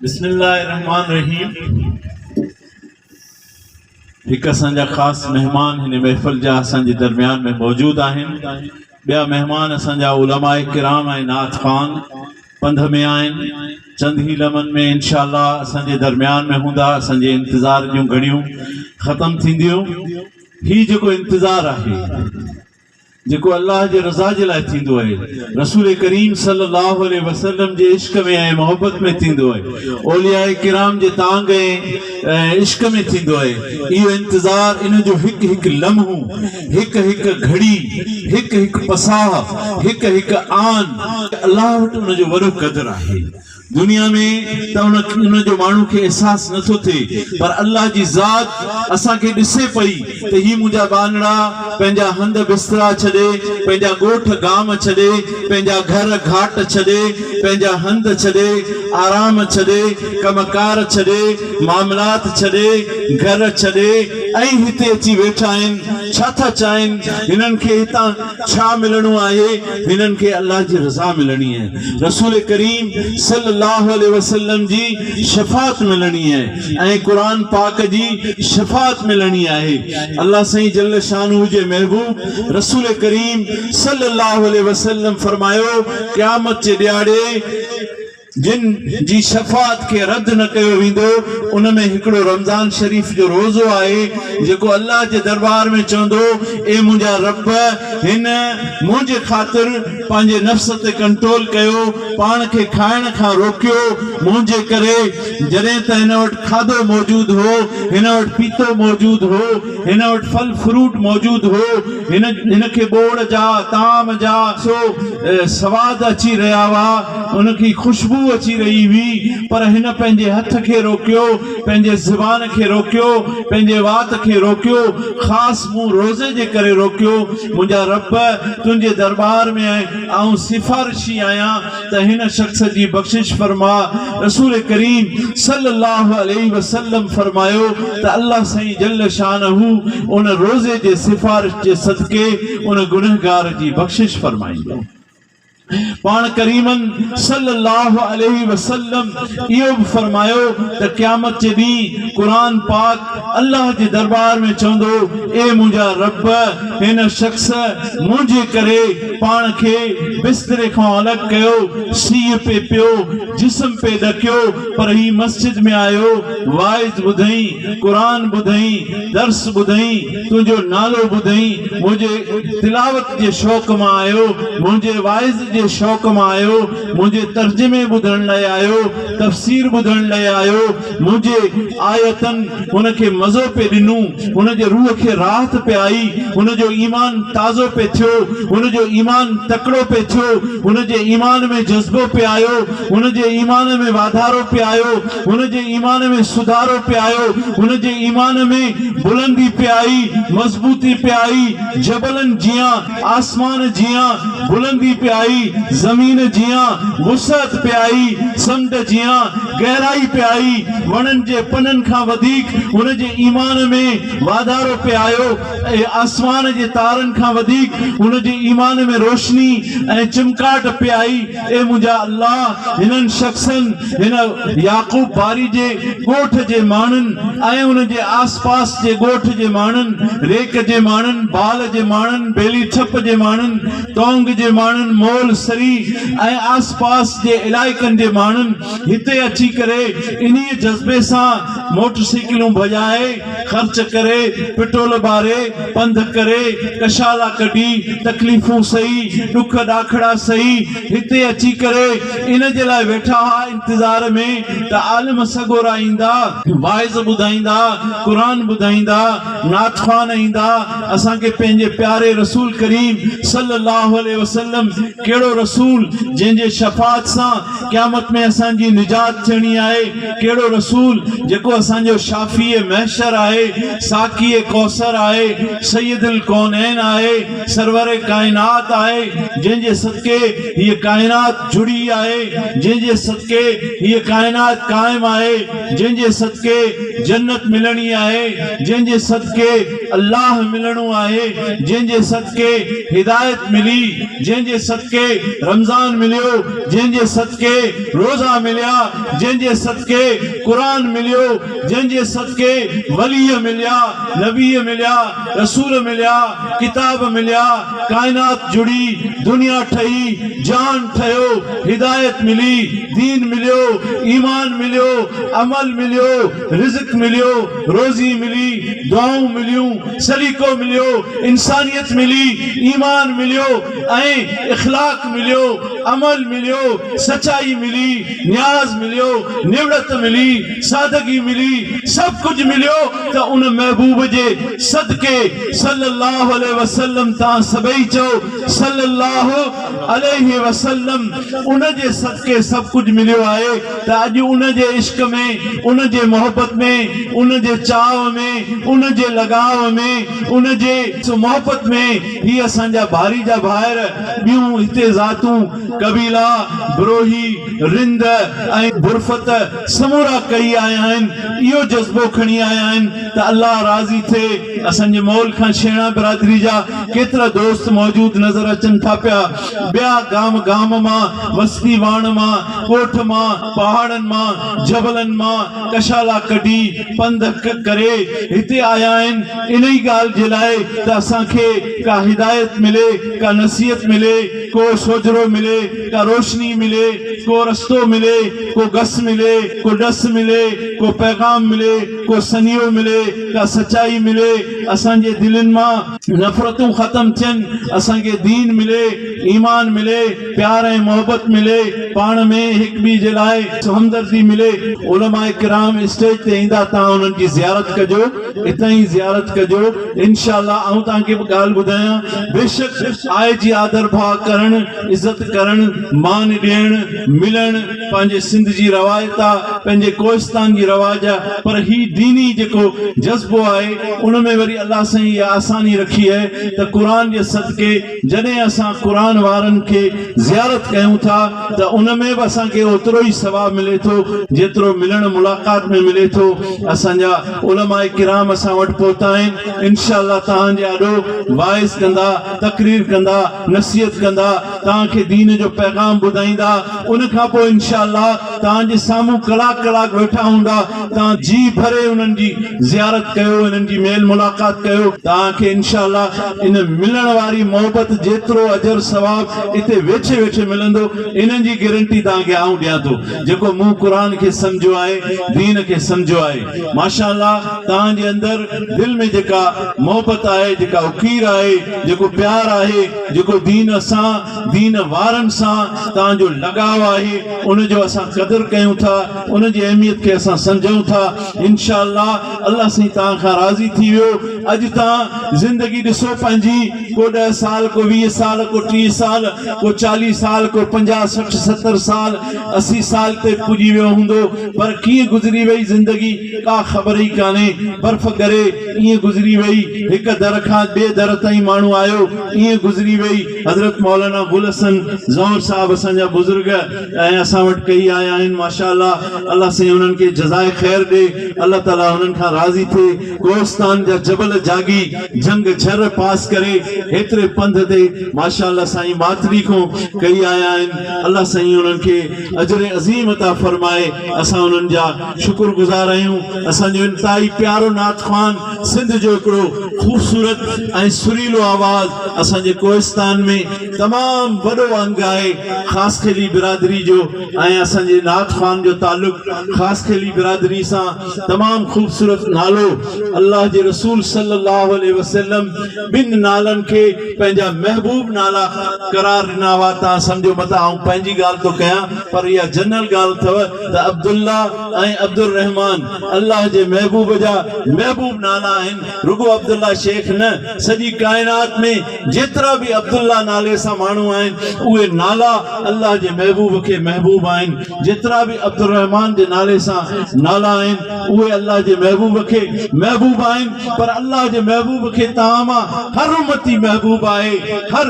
بسم الله الرحمٰن الرحيم هڪ اسان جا خاص مهمان هن محفل جا اسان جي درميان ۾ موجود آهن ٻيا مهمان اسان جا علماء ڪرام ۽ نعت خوان پنڌ ۾ آهن چند ئي لمحن ۾ انشاء الله اسان جي درميان ۾ هوندا اسان جي انتظار جون گهڙيون ختم ٿينديون هي جيڪو انتظار آهي جيڪو الله جي رضا جي لاء ٿيندو آهي، رسول ڪريم صلي الله عليه وسلم جي عشق ۾ ۽ محبت ۾ ٿيندو آهي، اولياء ڪرام جي تانگهه ۽ عشق ۾ ٿيندو آهي، اهو انتظار ان جو هڪ هڪ لمحو، هڪ هڪ گهڙي، هڪ هڪ پساهه، هڪ هڪ آن الله وٽ ان جو وڏو قدر آهي. دنيا ۾ ته ان ان جو ماڻهو کي احساس نه ٿو ٿئي پر الله جي ذات اسان کي ڏسي پئي ته هي منهنجا ٻانهڙا پنهنجا هنڌ بسترا ڇڏي، پنهنجا ڳوٺ گام ڇڏي، پنهنجا گهر گهاٽ ڇڏي، پنهنجا هنڌ ڇڏي، آرام ڇڏي، ڪم ڪار ڇڏي، معاملات ڇڏي، گهر ڇڏي ۽ هتي اچي ويٺا آهن، ڇا ٿا چاهين، هنن کي هتان ڇا ملڻو آهي، هنن کي الله جي رضا ملڻي آهي. رسول ڪريم صلي الله عليه وسلم جي شفاعت ملڻي آهي ۽ قرآن پاڪ جي شفاعت ملڻي آهي الله سائين جل شانه جي محبوب رسول ڪريم صلي الله عليه وسلم فرمايو قيامت جي ڏياڙي جن جي شفاعت کي رد نه ڪيو ويندو ان ۾ هڪڙو رمضان شريف جو روزو آهي جيڪو الله جي دربار ۾ چوندو اي منهنجا رب هن منهنجي خاطر پنهنجي نفس تي ڪنٽرول ڪيو، پاڻ کي کائڻ کان روڪيو، منهنجي ڪري، جڏهن ته هن وٽ کاڌو موجود هو، هن وٽ پيتو موجود هو، هن وٽ ڦل فروٽ موجود هو، هن هن کي ٻوڙ جا، طعام جا، سو سواد اچي رهيا هئا، ان کي خوشبو اچي رهي هئي، پر هن پنهنجي هٿ کي روڪيو، پنهنجي زبان کي روڪيو، پنهنجي وات کي روڪيو، خاص مون روزي جي ڪري روڪيو، منهنجا رب! تنهنجي درٻار ۾ آئون سفارشي آهيان ته هن شخص جي بخشش فرماء. رسول ڪريم صلي الله عليه وسلم فرمايو ته الله سائين جل شانه ان روزي جي سفارش جي صدقي ان گنهگار جي بخشش فرمائيندو. پاڻ ڪريمن صلّي اللّٰه عليه وسلّم اهو به فرمايو ته قيامت جي ڏينهن قرآن پاڪ الله جي درٻار ۾ چوندو، اي منهنجا ربّ! هن شخص منهنجي ڪري پاڻ کي بستري کان الڳ ڪيو، سيء پئي پيو، جسم پئي ڏڪيو، پر هي مسجد ۾ آيو، واعظ ٻڌئين، قرآن ٻڌئين، درس ٻڌئين، تنهنجو نالو ٻڌئين، منهنجي تلاوت جي شوق مان آيو، منهنجي واعظ جي شوق مان آيو، منهنجي ترجمي ٻڌڻ لاء آيو، تفسير ٻڌڻ لاء آيو، منهنجي آيتن هن کي مزو پئي ڏنو، هن جي روح کي راحت پئي آئي، هن جو ايمان تازو پئي ٿيو، هن جو ايمان تڪڙو پئي ٿيو، هن جي ايمان ۾ جذبو پئي آيو، هن جي ايمان ۾ واڌارو پئي آيو، هن جي ايمان ۾ سڌارو پئي آيو، هن جي ايمان ۾ بلندي پئي آئي، مضبوطي پئي آئي، جبلن جيان، آسمان جيان بلندي پئي آئي، زمين جيان وسعت پئي آئي، سمنڊ جيان گهرائي پئي آئي، وڻن جي پنن کان وڌيڪ هن جي ايمان ۾ واڌارو پئي آيو ۽ آسمان جي تارن کان وڌيڪ هن جي ايمان ۾ روشني ۽ چمڪاٽ پئي آئي. اي منهنجا الله! هنن شخصن، هن يعقوب باري جي ڳوٺ جي ماڻهن ۽ ان جي آس پاس جي ڳوٺ جي ماڻهن، ريڪ جي ماڻهن، بال جي ماڻهن، بيلي ٺپ جي ماڻهن، تونگ جي ماڻهن، مول سري ۽ آس پاس جي علائقن جي ماڻهن هتي اچي ڪري انهيء جذبي سان موٽر سائيڪلون ڀڄائي، خرچ ڪري، پٽرول ٻاري، پنڌ ڪري، ڪشالا ڪڍي، تڪليفون سهي، ڏک ڏاکڙا سهي، هتي اچي ڪري ان جي لاء ويٺا هئا انتظار ۾ ته عالم سڳورا ايندا، واعظ ٻڌائيندا، قرآن ٻڌائيندا، نعت خوان ايندا، اسان کي پنهنجي پياري رسول ڪريم صلي الله عليه وسلم ڪهڙو رسول جنهن جي شفاعت سان قيامت ۾ اسان جي نجات ٿيڻي آهي، ڪهڙو رسول جيڪو اسان جو شافيع محشر آهي، ساقي ڪوثر آهي، سيد الڪونين آهي، سرور ڪائنات آهي، جنهن جي صدقي هيء ڪائنات جڙي آهي، جنهن جي صدقي هيء ڪائنات قائم آهي، جنهن جي صدقي جنت ملڻي آهي، جنهن جي صدقي. صدقي الله ملڻو آهي، جنهن جي صدقي هدايت ملي، جنهن جي صدقي رمضان مليو، جنهن جي صدقي روزا مليا، جنهن جي صدقي قرآن مليو، جنهن جي صدقي ولي مليا، نبي مليا، رسول مليا، ڪتاب مليا، ڪائنات جڙي، دنيا ٺهي، جان ٺهيو، هدايت ملي، دين مليو، ايمان مليو، عمل مليو، رزق مليو، روزي ملي، دعائون مليون، سليقو مليو، انسانيت ملي، ايمان مليو ۽ اخلاق مليو، عمل مليو، سچائي ملي، نياز مليو، نوڙت ملي، سادگي ملي، سڀ ڪجهه مليو ته ان محبوب جي صدقي صلي الله عليه وسلم تان سڀئي چئو صلي الله عليه وسلم ان جي صدقي سڀ ڪجهه مليو آهي ته اڄ ان جي عشق ۾ ان جي محبت ۾ ان جي چاهه ۾ ان جي لڳاء ۾ ان جي محبت ۾ هي اسان جا ڀاري جا ڀائر ٻيون هتي ذاتون قبيلا بروهي رند ۽ برفت سمورا ڪهي آيا آهن، اهو جذبو کڻي آيا آهن ته الله راضي ٿئي. اسان جي مول کان شيڻا برادري جا ڪيترا دوست موجود نظر اچن ٿا پيا. ٻيا گام گام مان، وستي واڻ مان، ڳوٺ مان، پهاڙن مان، جبلن مان ڪشالا ڪڍي، پنڌ ڪري هتي آيا آهن، انهي ڳالهه جي لاء ته اسان کي ڪا هدايت ملي، ڪا نصيحت ملي، ڪو سوجهرو ملي، ڪا روشني ملي، ڪو رستو ملي، ڪو گس ملي، ڪو ڏس ملي، ڪو پيغام ملي، ڪو سنيهو ملي، ڪا سچائي ملي، اسان جي دلين مان نفرتون ختم ٿين، اسان کي دين ملي، ايمان ملي، پيار ۽ محبت ملي، پاڻ ۾ هڪ ٻئي جي لاء همدردي ملي. علماء ڪرام اسٽيج تي ايندا تان انهن جي زيارت ڪجو، اتان ئي زيارت ڪجو، انشاء الله آئون توهان کي به ڳالهه ٻڌايان، بيشڪ آء جي آڌر ڀاء ڪرڻ، عزت ڪرڻ، مان ڏيڻ، ملڻ پنهنجي سنڌ جي روايت آ، پنهنجي ڪوهستان جي رواج آ، پر هي ديني جيڪو جذبو آهي ان ۾ وري الله سائين اها آساني رکي آهي ته قرآن جي صدقي جڏهن اسان قرآن وارن کي زيارت ڪيون ٿا ته ان ۾ به اسان کي اوترو ئي ثواب ملي ٿو جيترو ملڻ ملاقات ۾ ملي ٿو. اسان جا علماء ڪرام اسان وٽ پهتا آهن انشاء الله توهان جي آڏو واعظ ڪندا، تقرير ڪندا، نصيحت ڪندا، توهان کي دين جو پيغام ٻڌائيندا، ان کان پوء انشاء الله توهان جي سامهون ڪلاڪ ڪلاڪ ويٺا هوندا، توهان جي ڀري انهن جي زيارت ڪيو، انهن جي ميل ملاقات ڪيو، توهان کي انشاء الله ان ملڻ واري محبت جيترو اجر ثواب اتي ويٺي ويٺي ملندو، انهن جي گرنٽي توهان کي آئون ڏيان ٿو، جيڪو مون قرآن کي سمجهيو آهي، دين کي سمجهيو آهي. ماشاء الله توهان جي اندر دل ۾ جيڪا محبت آهي، جيڪا اڪير آهي، جيڪو پيار آهي، جيڪو دين سان، دين وارن سان توهان جو لڳاء آهي، ان جو اسان قدر ڪيون ٿا، ان جي اهميت کي اسان سمجهون ٿا. انشاء الله الله سائين توهان کان راضي ٿي ويو. اڄ توهان زندگي ڏسو پنهنجي، ڪو ڏهه سال، ڪو 20 سال، ڪو 30 سال، ڪو 40 سال، ڪو 50، 60، 70 سال، 80 سال تي پڄي ويو هوندو، پر ڪيئن گذري وئي زندگي ڪا خبر ئي ڪانهي. برف ڳري ائين گذري وئي. هڪ در کان ٻئي در تائين ماڻهو آيو ائين گذري وئي. حضرت مولانا گل حسن زئور صاحب اسان جا بزرگ ۽ اسان وٽ ڪهي آيا آهن ماشاء الله الله سائين انهن کي جزاء خير ڏي الله تعالي انهن کان راضي ٿئي. ڪوهستان جا جبل جاڳي جهنگ جهر پاس ڪري هيتري پنڌ تي ماشاء الله سائين ماتلي کان ڪهي آيا آهن الله سائين انهن کي اجر عظيم عطا فرمائي اسان انهن جا شڪر گذار آهيون اسان جو انتهائي پيارو نعت خوان سنڌ جو هڪڙو خوبصورت ۽ سريلو آواز اسان جي ڪوهستان ۾ تمام وڏو انگ آهي خاصخيلي برادري جو ۽ اسان جي نعت خوان جو تعلق خاصخيلي برادري سان تمام خوبصورت نالو الله جي رسول صلي الله عليه وسلم ٻن نالن کي پنهنجا محبوب نالا قرار ڏنا هئا تان سمجهو متان آئون پنهنجي ڳالهه ٿو ڪيان پر اها جنرل ڳالهه اٿو ته عبدالله ۽ عبدالرحمان الله جي محبوب جا محبوب نالا آهن رڳو عبدالله. عبدالله شيخ نه، سڄي ڪائنات ۾ جيترا به عبدالله نالي سان ماڻهو آهن، اهي نالا الله جي محبوب کي محبوب آهن. جيترا به عبدالرحمان جي نالي سان نالا آهن، اهي الله جي محبوب کي محبوب آهن. پر الله جي محبوب کي توهان مان هر امتي محبوب آهي، هر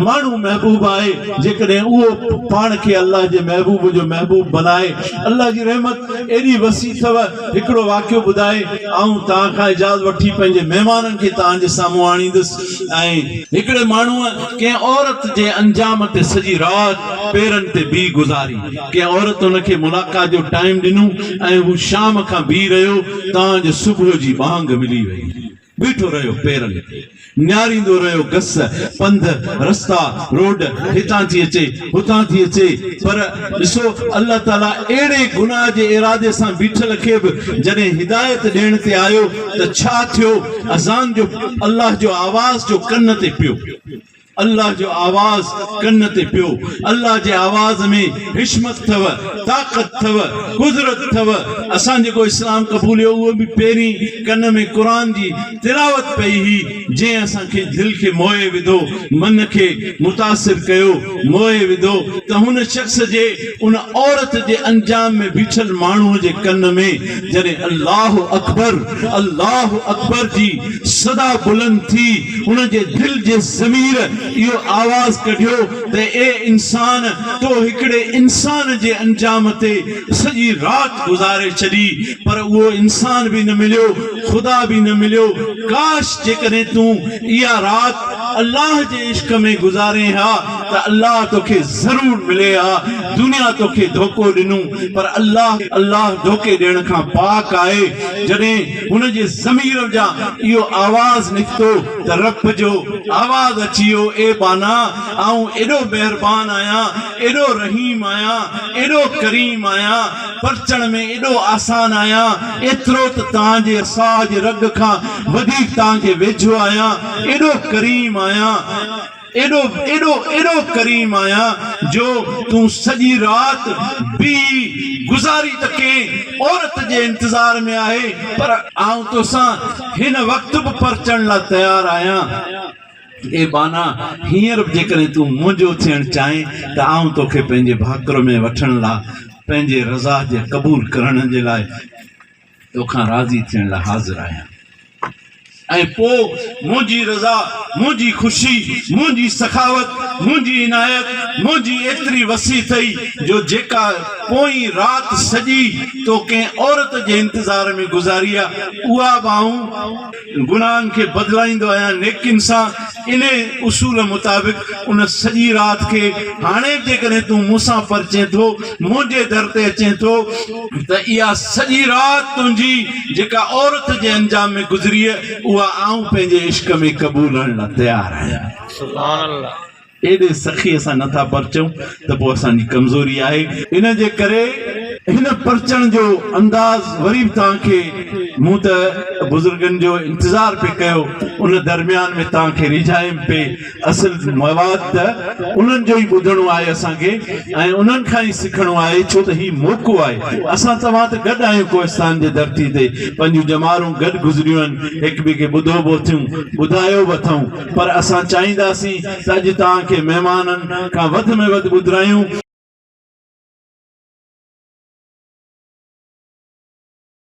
ماڻهو محبوب آهي. جيڪڏهن اهو پاڻ کي الله جي محبوب جو محبوب بنائي، الله جي رحمت ايڏي وسيع اٿو. هڪڙو واقعو ٻڌائي آئون توهان کان اجازت وٺي پنهنجي مهمانن کي توهان جي سامهون آڻيندس ۽. هڪڙي ماڻهوء ڪنهن عورت جي انجام تي سڄي رات پيرن تي بيهي گذاري. ڪنهن عورت هن کي ملاقات جو ٽائيم ڏنو ۽ هو شام کان بيهي رهيو تان جو صبح جي ٻانگ ملي وئي. بيٺو رهيو پيرن تي نهاريندو رهيو گس، پنڌ، رستا، روڊ، هتان ٿي اچي، هتان ٿي اچي، پر ڏسو الله تعاليٰ اهڙي گناهه جي ارادي سان بيٺل کي به جڏهن هدايت ڏيڻ تي آيو ته ڇا ٿيو، اذان جو الله جو آواز جو ڪن تي پيو. الله جو آواز ڪن تي پيو. الله جي آواز ۾ حشمت ٿو، طاقت ٿو، قدرت ٿو. اسان جيڪو اسلام قبوليو اهو به پهرين ڪن ۾ قرآن جي تلاوت پئي هئي جنهن اسان کي دل کي موهي وڌو، من کي متاثر ڪيو، موهي وڌو ته هن شخص جي ان عورت جي انجام ۾ بيٺل ماڻهو جي ڪن ۾ جڏهن الله اڪبر الله اڪبر جي صدا بلند ٿي، ان جي دل جي ضمير اهو آواز ڪڍيو ته اي انسان! تو هڪڙي انسان جي انجام تي سڄي رات گذاري ڇڏي، پر اهو انسان به نه مليو، خدا به نه مليو، ڪاش جيڪڏهن تون اها رات الله جي عشق ۾ گذارين ها ته الله توکي ضرور ملي ها، دنيا توکي ڌوڪو ڏنو، پر الله الله ڌوڪي ڏيڻ کان پاڪ آهي، جڏهن هن جي ضمير جا اهو آواز نڪتو ته رب جو آواز اچي ويو، اي ٻانها! آئون ايڏو مهربان آهيان، ايڏو رحيم آهيان، ايڏو ڪريم آهيان، پرچڻ ۾ ايڏو آسان آهيان، ايترو ته توهان جي ساهه جي رڳ کان وڌيڪ توهان کي ويجهو آهيان، ايڏو ڪريم آهيان. ايڏو ايڏو ايڏو ڪريم آهيان جو تون سڄي رات بيهي گذاري ته ڪنهن عورت جي انتظار ۾ آهي پر آئون توسان هن وقت به پرچڻ لاء تيار آهيان. اي ٻانها! هينئر به جيڪڏهن تون منهنجو ٿيڻ چاهين ته آئون توکي پنهنجي ڀاڪر ۾ وٺڻ لاء پنهنجي رضا جي قبول ڪرڻ جي لاء توکان راضي ٿيڻ لاء حاضر آهيان ۽ پوء منهنجي رضا، منهنجي خوشي، منهنجي سخاوت، منهنجي عنايت، منهنجي ايتري وسيع اٿئي جو جيڪا پوئين رات سڄي تو ڪنهن عورت جي انتظار ۾ گذاري آ، اها به آئون گناهن کي بدلائيندو آهيان نيڪين سان، انهي اصول مطابق ان سڄي رات کي هاڻي به جيڪڏهن تون مون سان پرچين ٿو، منهنجي در تي اچين ٿو ته اها سڄي رات تنهنجي جيڪا عورت جي انجام ۾ گذري اها آئون پنهنجي عشق ۾ قبولڻ لاء تيار آهيان. سبحان الله. ايڏي سخيء سان نه ٿا پرچون ته پوء اسان جي ڪمزوري آهي. ان جي ڪري هن پرچڻ جو انداز وري به توهان کي مون ته بزرگن جو انتظار پئي ڪيو ان درميان ۾ توهان کي ريجهايم پئي. اصل مواد ته انهن جو ئي ٻڌڻو آهي اسان کي ۽ انهن کان ئي سکڻو آهي ڇو ته هي موقعو آهي. اسان توهان ته گڏ آهيون ڪوهستان جي ڌرتي تي پنهنجون ڄمارون گڏ گذريون آهن هڪ ٻئي کي ٻڌو به اٿيون ٻڌايو به اٿئون. پر اسان چاهينداسين ته اڄ توهان کي مهمانن کان وڌ ۾ وڌ ٻڌرايون.